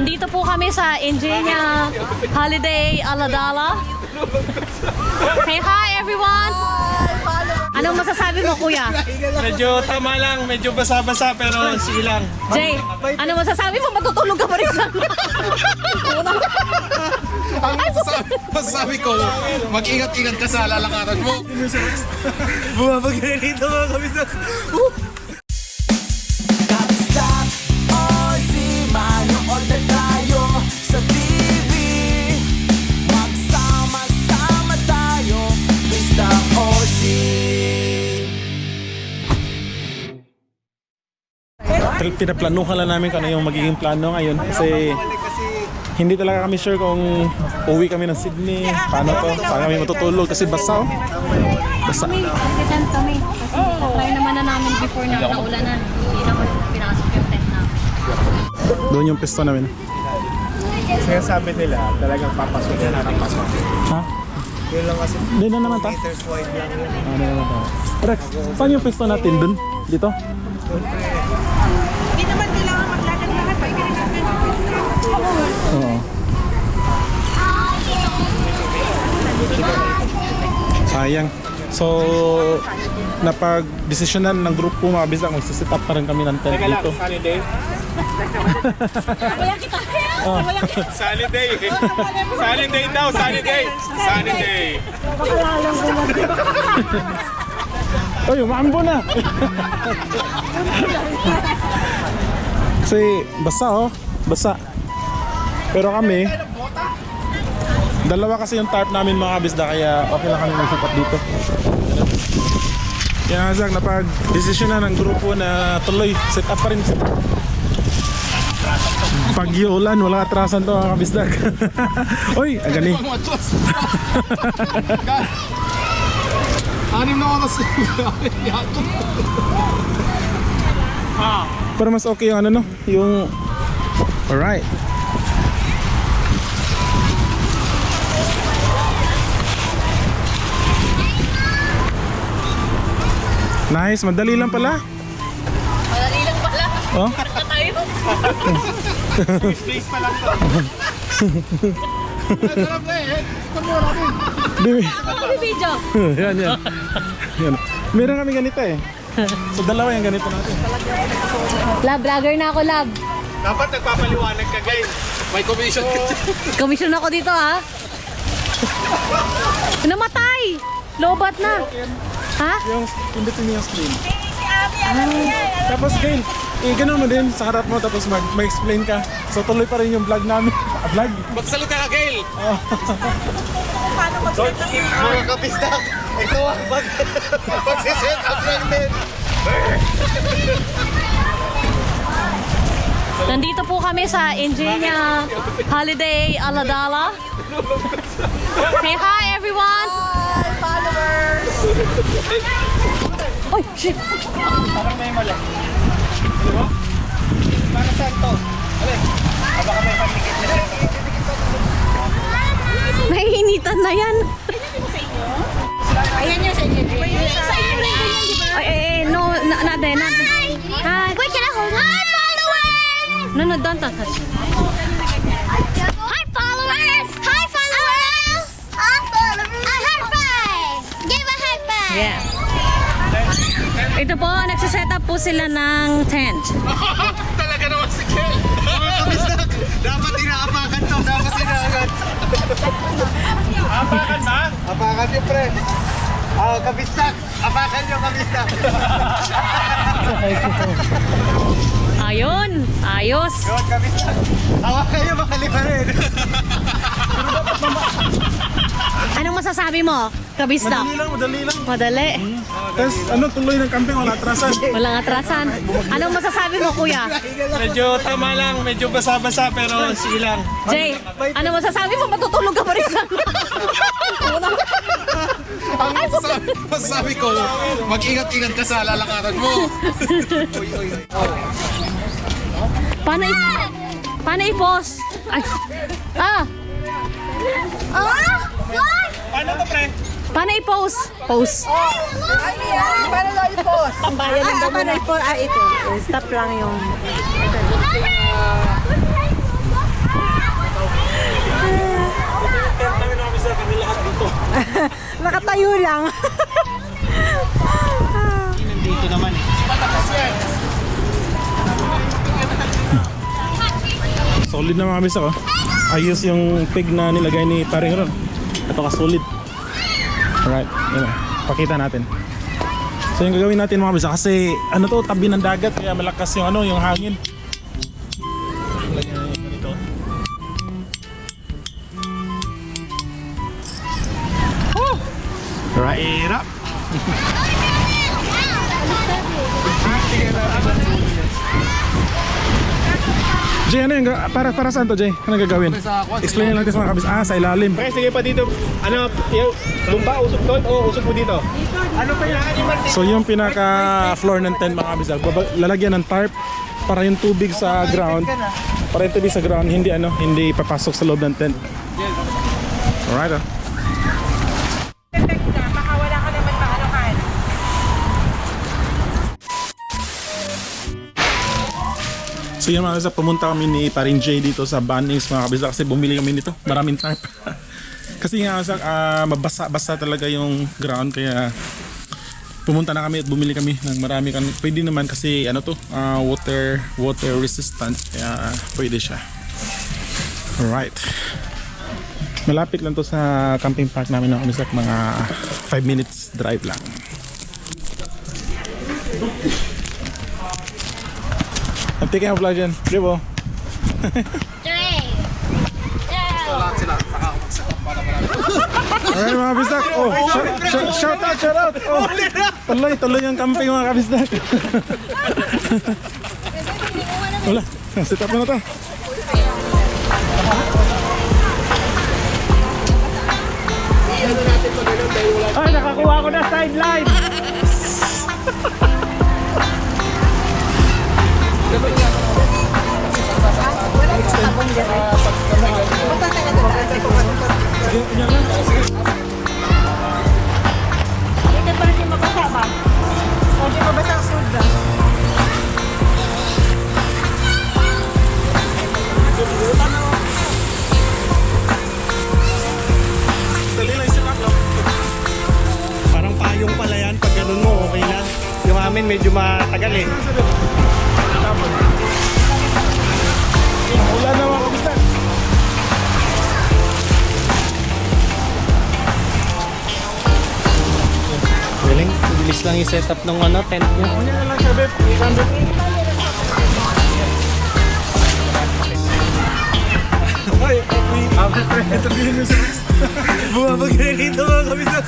Nandito po kami sa Ingenia Holiday Aladala. Say hi, everyone! Anong masasabi mo, kuya? Medyo tama lang, medyo basa-basa pero sige lang. Jay, ano masasabi mo? Matutulog ka pa rin sa Ang masasabi ko, mag-ingat-ingat ka sa lalakaran mo. Bumabagay na dito, mga kabisdak. Kabistak o si manood na tayo sa TV. Magsama-sama tayo, Mr. Ozy. Pinaplanuhan lang namin kung ano yung magiging plano ngayon kasi hindi talaga kami sure kung uwi kami ng Sydney, paano to, saan kami matutulog kasi basa oh. Basa. Kami, tent kami. Kasi try naman na namin before na naulanan. Hindi naman pinasok yung tent namin. Doon yung pwesto namin. Sinasabi nila, talagang papasok na papasok. Ha? Yun lang kasi Hindi na naman ta. meters wide lang yun. Ano na naman ta? Rex, saan yung pwesto natin doon? Dito? Hindi naman kailangan maglakad lahat. Pwede rin natin. Oo. Sayang. So, napag-desisyonan ng grupo, mga bisdak, magsiset up pa rin kami ng tent dito. Sunny day. Sabayan kita! Sabayan kita! Sunny day. Sunny day daw, sunny day. Sunny day. Ay, umaambo na! Kasi basa oh, basa. Pero kami, dalawa kasi yung tarp namin, mga kabisda, kaya okay lang kami mag-set up dito. Kaya nga Zach, napag-desisyon na ng grupo na tuloy, set up pa rin. Set up. Pag ulan, wala atrasan to, mga kabisdak. Uy, ang galing. Ang matras. 6 na oras. Pero mas okay yung ano no, yung. Alright. Nice, madali lang pala. Madali lang pala. Oh? Na tayo. Days pa lang to. Di, Ako video. yan, yan. Yan. Meron kami ganito eh. So dalawa yung ganito natin. Lab, vlogger na ako, lab. Dapat nagpapaliwanag ka, guys. May commission ka dyan. Commission ako dito, ha? Namatay! Lobat na. Ha? Yung pindutin niyo yung screen. Tapos Gail, eh, ganun mo din sa harap mo tapos mag-explain ka. So tuloy pa rin yung vlog namin. Ah, vlog? Magsalita ka, Gail. Paano mag-set up yung Mga kabisdak, ito ang pag-set up lang din. Nandito po kami sa Ingenia Holiday Aladala. Say hi, everyone! Hi, followers! Oy, shit! Parang may mali. Di ba? Para saan to? Alin? Ah, baka may patikit na siya. Naiinitan na yan. Ayan yung sa inyo. Sa inyo rin ganyan, di ba? Ay, ay, ay, no, na, not there, not there. Hi. Wait, can I hold? Hi, followers! No, no, don't touch. Hi, followers! Hi, followers! Hi, followers! A high five! Give a high five! Yeah. Ito po, nagsiset up po sila ng tent. Talaga naman si Gail. Mga kabisdak, dapat inaapakan to. Dapat inaapakan. Apakan ba? Apakan niyo, pre. Ah, kabisdak. Apakan niyo, kabisdak. Ayun, ayos. Yun, kabisdak. Hawakan niyo, baka lipa rin. Anong masasabi mo, Kabista? Madali lang, madali lang. Madali. Tapos ano, tuloy ng camping, wala atrasan. Walang atrasan. Anong masasabi mo, kuya? Medyo tama lang, medyo basa-basa pero sige lang. Jay, ano masasabi mo? Matutulog ka pa rin sa Ang masasabi ko, mag-ingat-ingat ka sa lalakaran mo. Paano i-pause? Ay. Ah, Oh, what? Paano to, pre? Paano i-pause? Pause. Ano yan? Paano daw i-post? Tambayan ng damo. Paano i-post? Ah, ito. Stop lang yung... Nakatayo lang. Nandito naman eh. Solid na, mga kabisdak, oh. Ayos yung pig na nilagay ni paring Ron. Ito ka solid. Alright, yun na. Pakita natin. So yung gagawin natin, mga kabisdak, kasi ano to, tabi ng dagat kaya malakas yung ano, yung hangin. Lagyan natin yung ganito. Right up. Jay, ano yung, para saan to, Jay? Ano gagawin? Explain lang natin sa mga kabis. Ah, sa ilalim. Pre, sige pa dito. Ano, yung, doon ba? Usok doon? O usok mo dito? Ano kailangan ni Martin? So yung pinaka floor ng tent, mga kabisdak, lalagyan ng tarp para yung tubig sa ground, para yung tubig sa ground hindi ano, hindi papasok sa loob ng tent. Alright ah. Effect na, baka wala ka naman maanuhan. So yun, mga kabisdak, pumunta kami ni paring Jay dito sa Bunnings, mga kabisdak, kasi bumili kami nito, maraming tarp. Kasi nga kabisdak, mabasa-basa talaga yung ground kaya pumunta na kami at bumili kami ng marami kami. Pwede naman kasi ano to, water water resistant kaya pwede siya. Alright. Malapit lang to sa camping park namin, mga kabisdak, mga 5 minutes drive lang. I'm taking a vlog dyan. Ribo. Three. Two. Lahat sila, nakakapag-set up para marami. Alright, mga kabisdak. Oh, shout out, shout out. Oh, tuloy, tuloy yung camping, mga kabisdak. Wala, set up na to. Ay, nakakuha ko na sideline! Ito para di mabasa ba? O di mabasa ang sud ba? Dali lang set up lang. Parang payong pala yan. Pag ganun mo, okay na. Yung amin medyo matagal eh. Wala na, mga kabisdak. Galing. Bilis lang yung setup ng ano, tent niya. Kunya na lang siya, babe. Ikan, babe. Ay, ay, sabihin mo sa Bumabagay dito, mga kabisdak.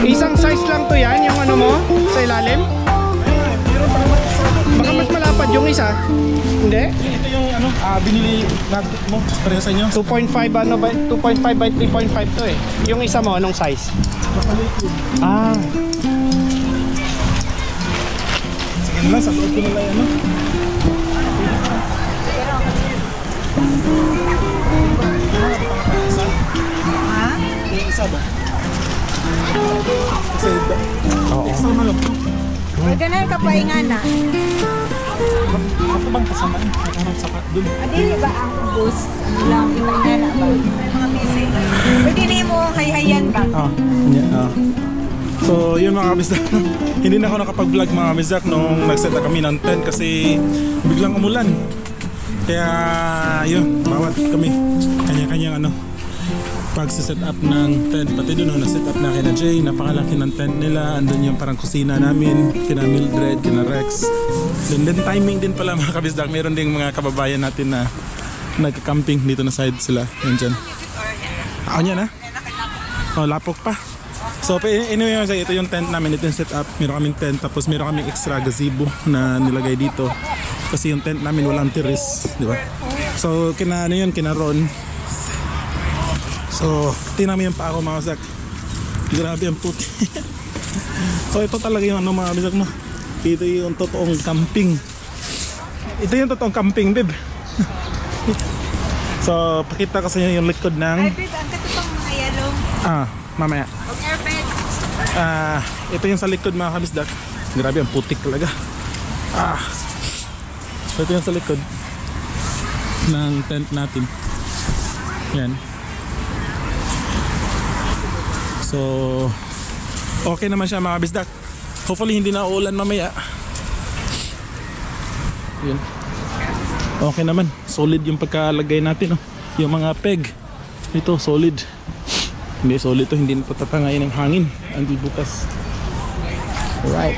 Isang size lang to yan, yung ano mo, sa ilalim? Baka mas malapad yung isa. Hindi? Ito yung ano, binili natin mo pareho sa inyo. 2.5 ano by 2.5 by 3.5 to eh. Yung isa mo anong size? Ah, Sige na lang, sa loob ko na lang ano. Ha? Yung isa ba? Kasi, extra na lang to. Ganun ka painga na. Ako bang kasama? Nakaharap sa dun. Adili ba ang ubos? Ano lang, ipainga na ba? May mga busy. Pwede na mo hayhayan ba? Ah, yeah, ah. So, yun, mga kabisdak. Hindi na ako nakapag-vlog, mga kabisdak, nung nag-set na kami ng tent kasi biglang umulan. Kaya, yun, bawat kami kanya-kanyang ano, pag-set up ng tent. Pati doon, oh, na-set up na kina Jay, napakalaki ng tent nila. Andun yung parang kusina namin, kina Mildred, kina Rex. Then timing din pala, mga kabisdak, meron ding mga kababayan natin na nagka-camping dito na side sila. Yan dyan. Ako niyan ah. Oh, lapok pa. So, anyway, kasi ito yung tent namin, ito yung setup. Meron kaming tent, tapos meron kaming extra gazebo na nilagay dito. Kasi yung tent namin walang tiris, di ba? So, kina ano yun, kina Ron. So, tingnan mo yung paa ko, mga sak. Grabe ang puti. So ito talaga yung ano, mga bisdak, no. Ito yung totoong camping. Ito yung totoong camping, babe. So, pakita ko sa inyo yung likod ng Ay, babe, ang katupang mga yellow. Ah, mamaya. Og airpad. Ah, ito yung sa likod, mga kabisdak. Grabe, ang putik talaga. Ah. So ito yung sa likod ng tent natin. Yan. So, okay naman siya, mga kabisdak. Hopefully hindi na uulan mamaya. Yun. Okay naman. Solid yung pagkalagay natin. Oh. Yung mga peg. Ito, solid. Hindi, solid to. Hindi na patatangayin ng hangin until bukas. Alright.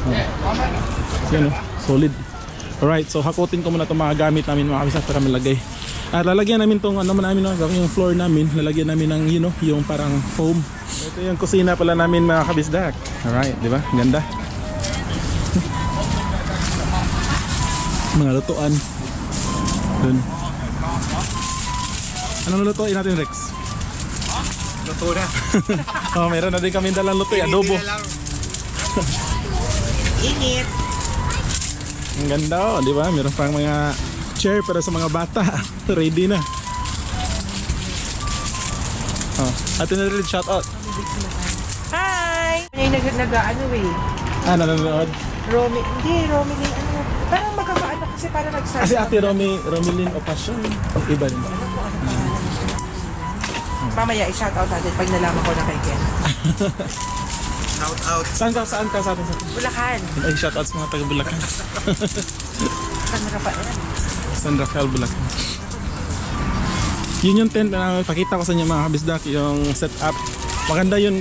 Oh. Yan oh, solid. Alright, so hakutin ko muna itong mga gamit namin, mga kabisdak, para malagay. At lalagyan namin tong ano namin, no, yung floor namin, lalagyan namin ng yung parang foam. Ito yung kusina pala namin, mga kabisdak. Alright, di ba? Ganda. Mga lutuan. Dun. Anong lulutuin natin, Rex? Luto na. Oh, meron na din kami dalang luto, eh, adobo. Hindi na lang. Init. Ang ganda oh, di ba? Meron pang mga chair para sa mga bata. Ready na. Oh, Ate Nalil, shout out. Hi! Ano yung nag, ano eh? Ah, nanonood. Romy, hindi, Romy, ano, parang magkakaano kasi parang nagsabi. Kasi Ate Romy, Romilyn Opasyon. Iba din ba? Mamaya, i-shoutout natin pag nalaman ko na kay Ken. Shout out. Saan ka sa atin? Sa atin? Bulacan. Ay, shout out sa mga taga Bulacan. San Rafael. San Rafael, Bulacan. Yun yung tent na pakita ko sa inyo, mga kabisdak, yung setup. Maganda yun.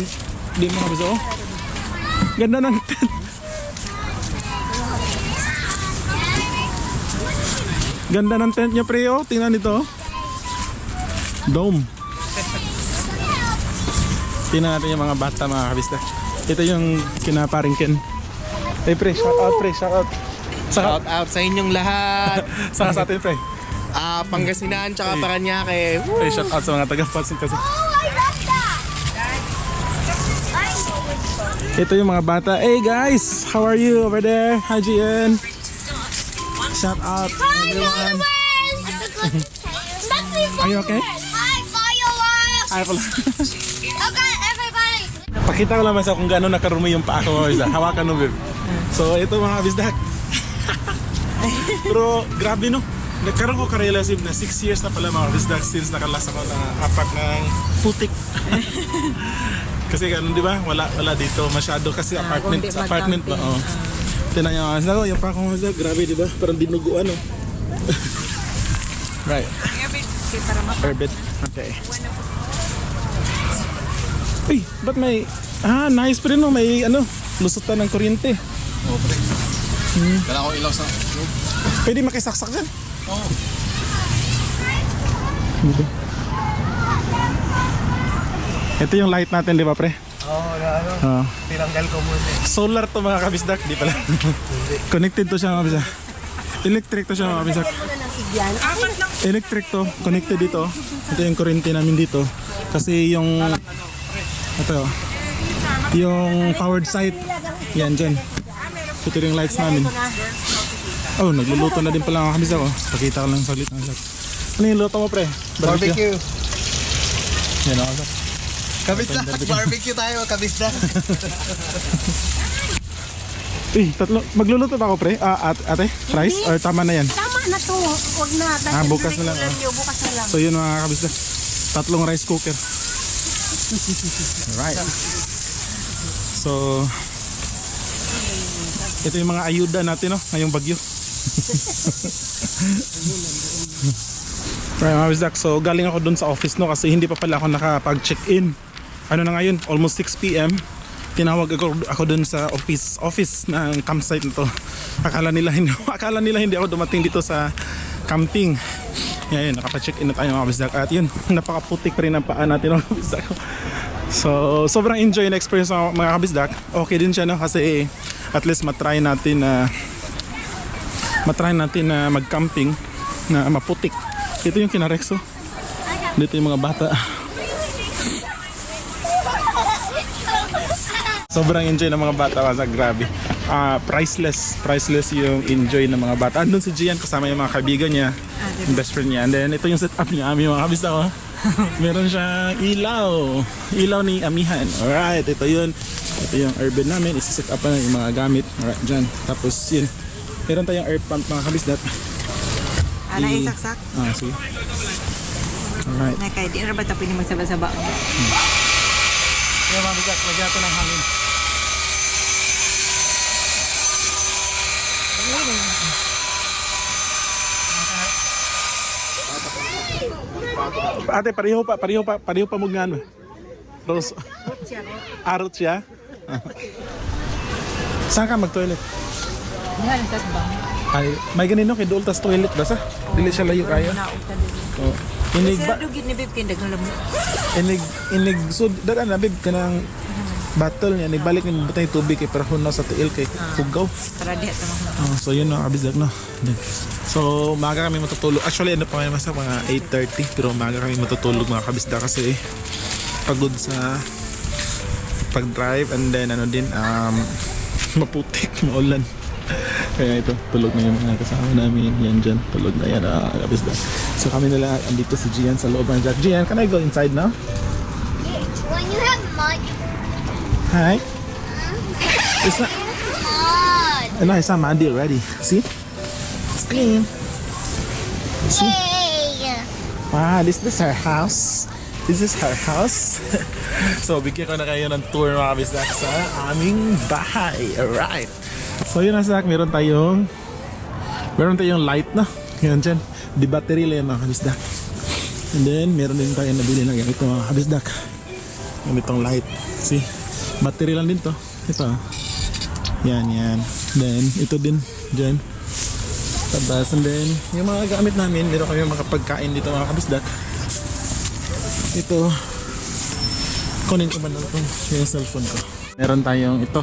Di, mga kabisdak, oh. Ganda ng tent. Ganda ng tent niya, pre, oh. Tingnan nito, oh. Dome. Tingnan natin yung mga bata, mga kabisdak. Ito yung kinaparing Ken. Hey, pre, shout out, pre, shout out. Saka, Shout out sa inyong lahat. saka sa atin, pre. Ah, Pangasinan tsaka Paranaque. Woo! Pre, shout out sa mga taga-Pansin kasi. Oh, I love that. I know. Ito yung mga bata. Hey guys, how are you over there? Hi, GN. Shout out Hi, everyone. followers! That's me, Are you okay? Hi, followers! Ay, pala. Okay, everybody. Pakita ko lang sa kung gaano nakarumi yung paa ko, mga bisdak. Hawakan mo, babe. So, ito, mga bisdak. Pero, grabe no. Nagkaroon ko ka-realize na 6 years na pala, mga bisdak, since nakalas ako na apak ng putik. Kasi ganun, di ba? Wala, wala dito masyado kasi apartment, kundi sa apartment ba? mag-camping. Oh. Tingnan niyo, mga bisdak, oh, yung paa ko, mga bisdak, grabe, di ba? Parang dinuguan, oh. Right. Airbit. Okay. Uy, ba't may... Ah, nice pa rin no. May ano, lusutan ng kuryente. Oh, pre. Dala ko ilaw sa Pwede makisaksak dyan. Oo. Dito. Ito yung light natin, di ba, pre? Oo, na ano, Ah. tinanggal ko muna eh. Solar to, mga kabisdak, di pala. Connected to siya, mga kabisdak. Electric to siya, mga kabisdak. Electric to, connected dito. Ito yung kuryente namin dito. Kasi yung ito, yung powered site. Yan dyan. Ito yung lights namin. Oh, nagluluto na din pala mga kabisdak. Oh. Pakita ko lang saglit ang kabisdak. Ano yung luto mo, pre? Barbecue. Yan ako. Kabisdak, barbecue tayo, kabisdak. Uy, tatlo. Magluluto ba ako, pre? Ah, ate? Rice? Or tama na yan? Tama na to. Huwag na. Ah, bukas na lang, Ulam oh. niyo, bukas na lang. So yun, mga kabisdak. Tatlong rice cooker. Alright. So, ito yung mga ayuda natin, no? Ngayong bagyo. Right, mga kabisdak. So, galing ako dun sa office, no? Kasi hindi pa pala ako nakapag-check-in. Ano na ngayon? Almost 6 p.m. Tinawag ako dun sa office office ng campsite na to. Akala nila hindi ako dumating dito sa camping. Ngayon, nakapa-check-in na tayo, mga kabisdak. At yun, napakaputik pa rin ang paa natin, mga kabisdak. So, sobrang enjoy na experience, mga kabisdak. Okay din siya, no? Kasi at least matry natin na mag-camping na maputik. Ito yung kinarex, oh. Dito yung mga bata. Sobrang enjoy ng mga bata kasi grabe. Ah, priceless, priceless yung enjoy ng mga bata. Andun si Gian kasama yung mga kaibigan niya, yung best friend niya. And then ito yung setup niya, Ami, mga kabisdak ko. Meron siyang ilaw. Ilaw ni Amihan. Alright, ito yun. Ito yung airbed namin. Isi-set up pa na yung mga gamit. Alright, dyan. Tapos yun. Meron tayong air pump, mga kabisdak. Ana isaksak. Ah, sige. Alright. Na kay di ra ba ta pwede magsaba-saba. Kaya, mga kabisdak, lagyan natin ng hangin. Ate, pareho pa, pareho pa, pareho pa mo nga, ano. Rose. Arot siya. Saan ka mag-toilet? Diha lang sa bang. Ay, may ganino kay dool tas toilet ba sa? Dili siya layo kayo. Oh. Inig ba Sir dugid ni babe kay daghang lamok. Inig inig so dara na, babe, kanang battle niya nagbalik ni butay tubig kay para hunaw sa tiil kay hugaw. Tara diha ta mga. Oh, so yun na kabisdak no. Then, so maaga kami matutulog. Actually ano pa ngayon, masa mga 8:30, pero maaga kami matutulog, mga kabisdak, kasi pagod sa pag-drive and then ano din, maputik, maulan. Kaya ito, tulog na yung mga kasama namin. Yan dyan, tulog na yan, ah, kabisdak. So kami nila, andito si Gian sa loob ng Jack. Gian, can I go inside now? When you have mud, Hi. It's not, mud. No, it's not muddy already. See? It's clean. See? Yay! Wow, this is her house. This is her house. So, bigyan ko na kayo ng tour, mga kabisdak, sa aming bahay. Alright. So, yun na, Zach. Meron tayong light na. Yan dyan. Di battery lang yan, mga kabisdak. And then, meron din tayong nabili na ganito, mga kabisdak. Ganitong light. See? Battery lang din to. Ito. Yan, yan. Then, ito din. Dyan. Tabas. And then, yung mga gamit namin, meron kami mga pagkain dito, mga kabisdak. Ito, kunin ko ba na itong yung cellphone ko. Meron tayong ito.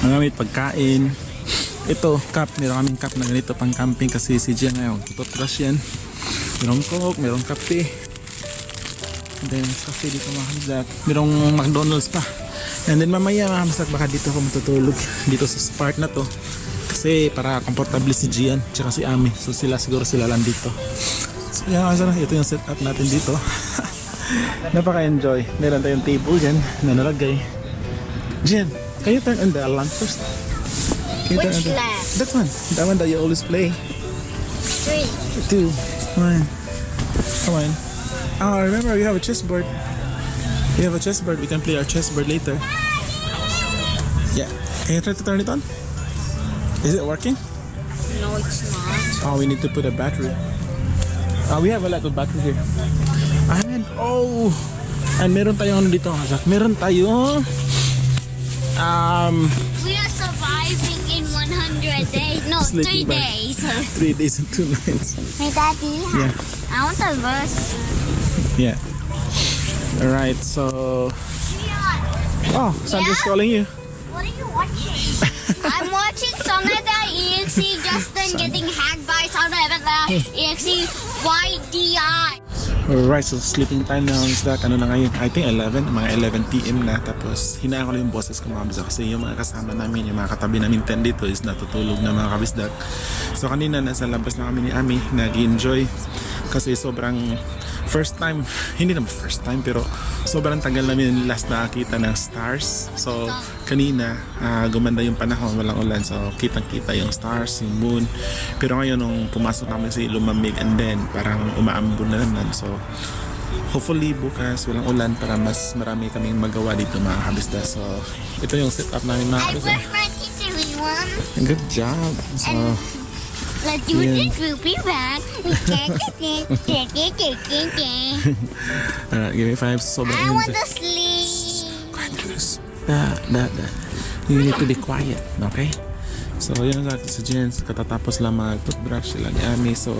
Mga gamit, pagkain. Ito, cup. Meron kaming cup na ganito pang camping kasi si Gian ngayon toothbrush yan. Merong coke, merong kape. And then, kape dito, mga kabisdak. Merong McDonald's pa. And then mamaya, mga kabisdak, baka dito ako matutulog. Dito sa park na to. Kasi para komportable si Gian tsaka si Ami. So sila siguro sila lang dito. So yan, mga kabisdak, ito yung setup natin dito. Napaka-enjoy. Meron tayong table dyan na nalagay. Gian, can you turn on the lamp first? Can you turn Which on the lamp? That one. That one that you always play. Three. Two. One. Come on. Oh, remember we have a chessboard. We have a chessboard. We can play our chessboard later. Yeah. Can you try to turn it on? Is it working? No, it's not. Oh, we need to put a battery. We have a lot of battery here. And oh, and meron tayong ano dito, Zach. Meron tayong We are surviving in 100 days. No, Sleeping 3 bag. days. 3 days and 2 nights. Hey, Daddy. Yeah. I want the verse. Yeah. All right. So, oh, Sandra's calling you. What are you watching? I'm watching Sonic.exe Justin getting hacked by Sonic.exe YDI. Alright, so sleeping time na ang isdak. Ano na ngayon? I think 11, mga 11 p.m. na. Tapos hinaan ko lang yung boses ko, mga kabisdak, kasi yung mga kasama namin, yung mga katabi namin 10 dito is natutulog na, mga kabisdak. So kanina nasa labas na kami ni Ami, nag-enjoy. Kasi sobrang first time, hindi naman first time, pero sobrang tagal namin last nakakita ng stars. So kanina, gumanda yung panahon, walang ulan. So kitang-kita yung stars, yung moon. Pero ngayon nung pumasok namin kasi lumamig and then parang umaambon na naman. So hopefully bukas walang ulan para mas marami kaming magawa dito, mga kabisdak. So ito yung setup namin, mga I kabisdak. brush my teeth, everyone. Good job. So Let's do this. We'll be back. I Alright, give me five. Sobrang want enjoy. to sleep. Da, da, da. You need to be quiet, okay? So, yun sa si Jens, katatapos lang mag-toothbrush sila ni Ami. So,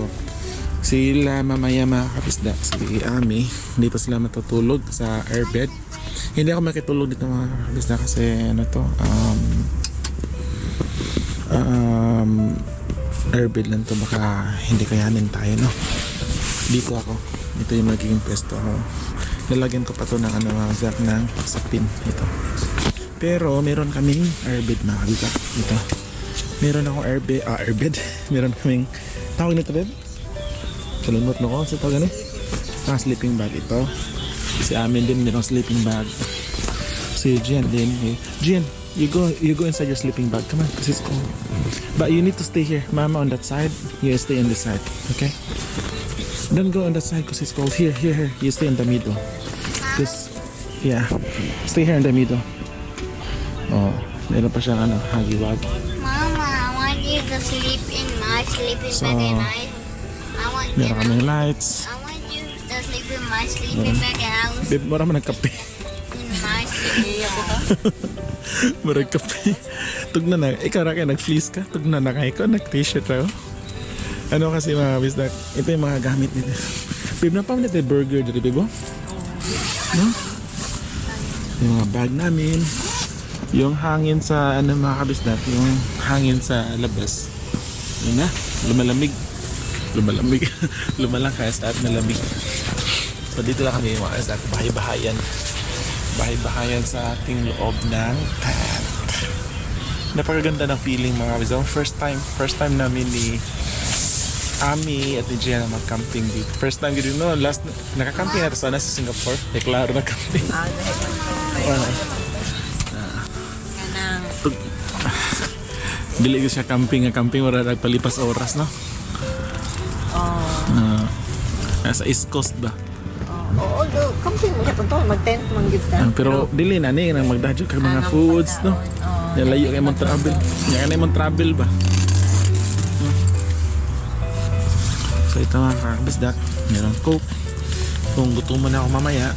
sila mamaya, mga kabisdak, si Ami, dito sila matutulog sa airbed. Hindi ako makitulog dito, mga kabisdak, kasi ano to, airbed lang to, baka hindi kayanin tayo, no? Dito ako. Ito yung magiging pwesto ko. Lalagyan ko pa to ng ano, mga Zach, ng sapin. Ito. Pero meron kaming airbed, mga kabisdak. Ito. Meron akong airbed, ah, airbed. Meron kaming, tawag nito, babe? Kalimot no ko sa tawag ano? Ah, sleeping bag ito. Si amin din merong sleeping bag. Si Gian din. Eh. Gian, you go inside your sleeping bag. Come on, because it's cold. But you need to stay here. Mama on that side. You stay on this side. Okay? Don't go on that side because it's cold. Here, here, here. You stay in the middle. Just, yeah. Stay here in the middle. Oh, meron pa siyang ano, hagi-wagi. Mama, I want you to sleep in my sleeping bag and I want Meron kaming lights. I want you to sleep in my sleeping bag and I will Babe, mura man nagkape. sleep in my sleeping bag. Murag kape. Tugna na. Ikaw ra kay nag-fleece ka. Tugna na kay ko. Nag-t-shirt ra ko. Ano kasi, mga bisdak, ito yung mga gamit nito. Babe, na pa nito burger dito, babe, oh? No? Yung mga bag namin. Yung hangin sa, ano, mga kabisdak, yung hangin sa labas. Yun na, lumalamig. Lumalamig. Lumalakas at malamig. So dito lang kami, mga kabisdak, bahay-bahayan. Bahay-bahayan sa ating loob ng tent. Napakaganda ng feeling, mga kabisdak. First time namin ni Ami at ni Gianna mag-camping dito. First time dito, no? Last, naka-camping na to sana sa Singapore. Eh, klaro na camping. Ah, Ah. Kanang Dili ko siya camping nga camping, wala nagpalipas oras, no? Oh. Ah, nasa East Coast ba? Oh, although camping mo gyapon to, mag-tent man gyud ta. Ah, pero dili na ni nang magdadyo kag mga Ah, foods, no? pagkaon, oo. Ya, layo kay mong travel. Nya kanay mong travel ba? So ito, mga kakabisdak, meron Coke. Kung gutom mo na ako mamaya,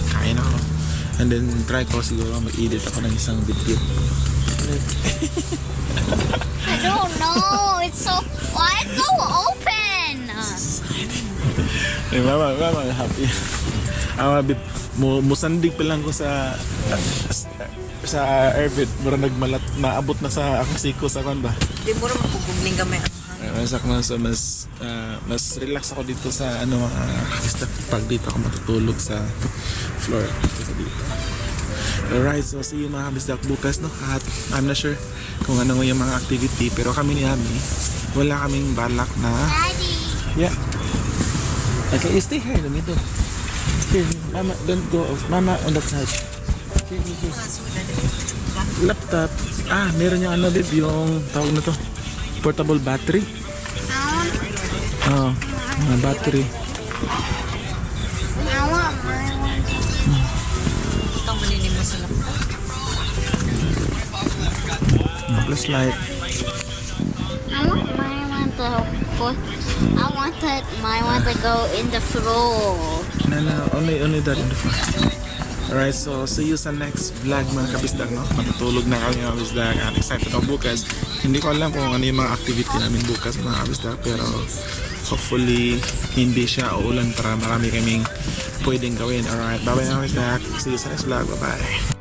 kain ako. And then try ko siguro mag-edit ako ng isang video. I don't know. It's so why it's so open? Eh, mama, mama, happy. Ama, bit, mo, musandig pa lang ko sa airbed, mura nagmalat, naabot na sa akong siko sa kon ba. Di mo ra makugugling gamay ang Ay, mas ako so mas mas relax ako dito sa ano, basta pag dito ako matutulog sa floor dito dito. Alright, so see you, mga kabisdak, bukas, no? At I'm not sure kung ano yung mga activity, pero kami ni Ami, wala kaming balak na Daddy. Yeah. Okay, you stay here in the middle. Here, Mama, don't go off. Mama, on that side. Here, here, here. Laptop. Ah, meron yung ano, babe, yung tawag na to. Portable battery. I want Oh, mga battery. I want my one. Ikaw man mo sa laptop. Flashlight. I want my one to go. I wanted my one to go in the floor. No, only that in the front. Alright, so see you sa next vlog, mga kabisdak, no? Matutulog na kami, mga kabisdak, at excited ako bukas. Hindi ko alam kung ano yung mga activity namin bukas, mga kabisdak, pero hopefully hindi siya uulan para marami kaming pwedeng gawin. Alright, bye-bye, mga kabisdak. See you sa next vlog. Bye-bye.